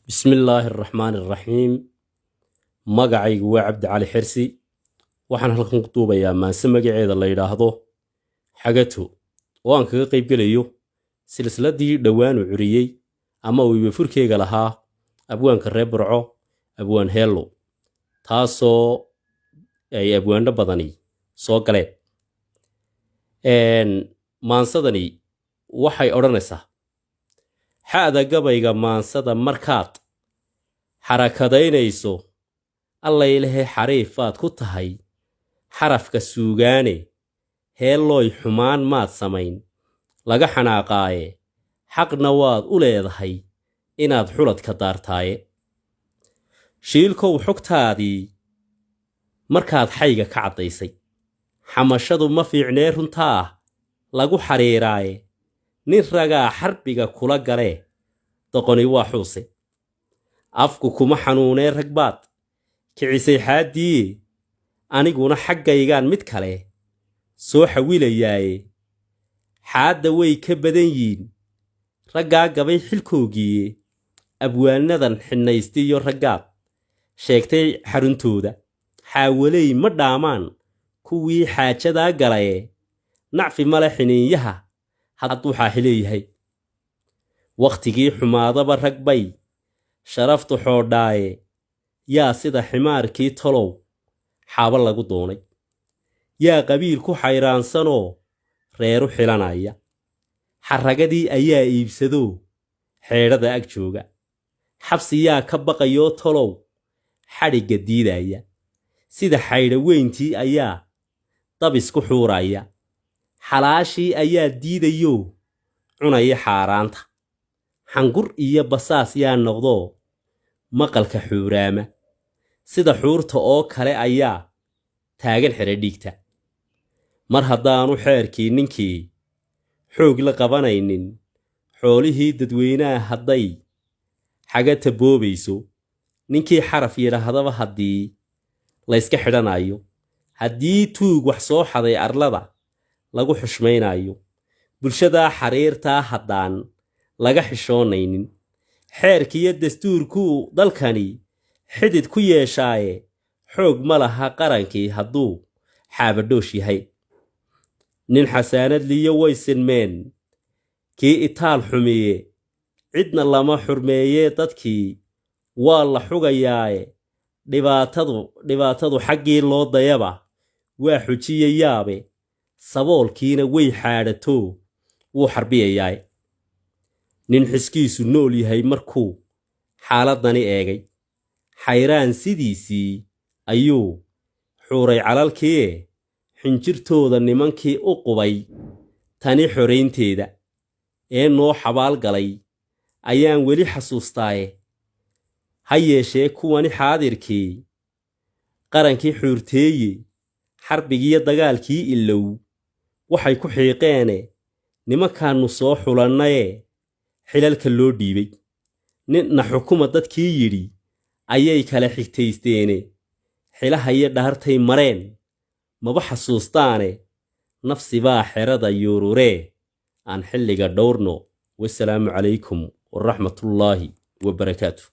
Bismillaahi araxmaani araxiim. Magacaygu waa Cabdi Cali Xirsi. Waxaan halkan ku duubayaa maanse magaceeda la yidhaahdo Xagato, oo aan kaga qaybgelayo silsiladii dhowaanu curiyey ama uu ibafurkeyga lahaa abwaanka reer Burco, Abwaan Heello, taasoo ay abwaano badani soo galeen. Maansadani waxay odhanaysaa: xa'da gabayga maansada markaad xarakadaynayso, allaylehe xariifaad ku tahay xarafka suugaane. Heellooy, xumaan maad samayn laga xanaaqaaye, xaqna waad u leedahay inaad xuladka daartaaye. Shiilkow, xogtaadii markaad xayga ka caddaysay, xamashadu ma fiicnee runtaa lagu xariiraaye. Nin ragaa xarbiga kula galee, doqoni waa xuuse. Afku kuma xanuunee rag baad kicisay xaaddiiye. Aniguna xaggaygaan mid kale soo xawilayaaye. Xaadda way ka badan yiin raggaa gabay xilkoogiiye. Abwaanadan xidhnaystiyo raggaad sheegtay xaruntooda, xaawaley ma dhaamaan kuwii xaajadaa galaye. Nacfi male xiniinyaha hadduu xaaxi leeyahay. Wakhtigii xumaadaba rag bay sharaftu xoodhaaye. Yaa sida ximaarkii tolow xaabo lagu doonay? Yaa qabiil ku xayraansanoo reeru xilanaya? Xarragadii ayaa iibsadoo xeedhada ag jooga. Xabsi yaa ka baqayoo tolow xadhigga diidaya? Sida xaydha weyntii ayaa dab isku xuuraya. Xalaashii ayaa diidayoo cunaya xaaraanta. Xangur iyo basaas yaa noqdoo maqalka xuuraama? Sida xuurta oo kale ayaa taagan xidha dhiigta. Mar haddaanu xeerkii ninkii xoog la qabanaynin, xoolihii dadweynaha hadday xagata boobayso, ninkii xaraf yidhaahdaba haddii layska xidhanayo, haddii tuug wax soo xaday arlada lagu xushmaynayo, bulshadaa xariirtaa haddaan laga xishoonaynin, xeerkiiyo dastuurkuu dalkani xidid ku yeeshaaye, xoog ma laha qarankii hadduu xaabadhoosh yahay. Nin xasaanad liyo way sinmeen kii itaal xumiye. Cidna lama xurmeeyee dadkii waa la xugayaaye. Dhibaatadu xaggii loo dayaba waa xujiyayaabe. Saboolkiina way xaadhatoo wuu xarbiyayaaye. Nin xiskiisu nool yahay markuu xaaladani eegay, xayraan sidiisii ayuu xuuray calalkiie. Xinjirtooda nimankii u qubay tani xoraynteeda ee noo xabaal galay ayaan weli xasuustaaye. Ha yeeshee kuwani xaadirkii qarankii xuurteeye, xarbigiiyo dagaalkii ilow waxay ku xiiqeene. Nimankaannu soo xulannaye xilalka loo dhiibay, ninna xukuma dadkii yidhi ayay kala xigtaysteene. Xilaha iyo dhaartay mareen maba xasuustaane. Nafsibaa xerada yuururee, aan xilliga dhowrno. Wasalaamu calaykum waraxmatullaahi wabarakaatu.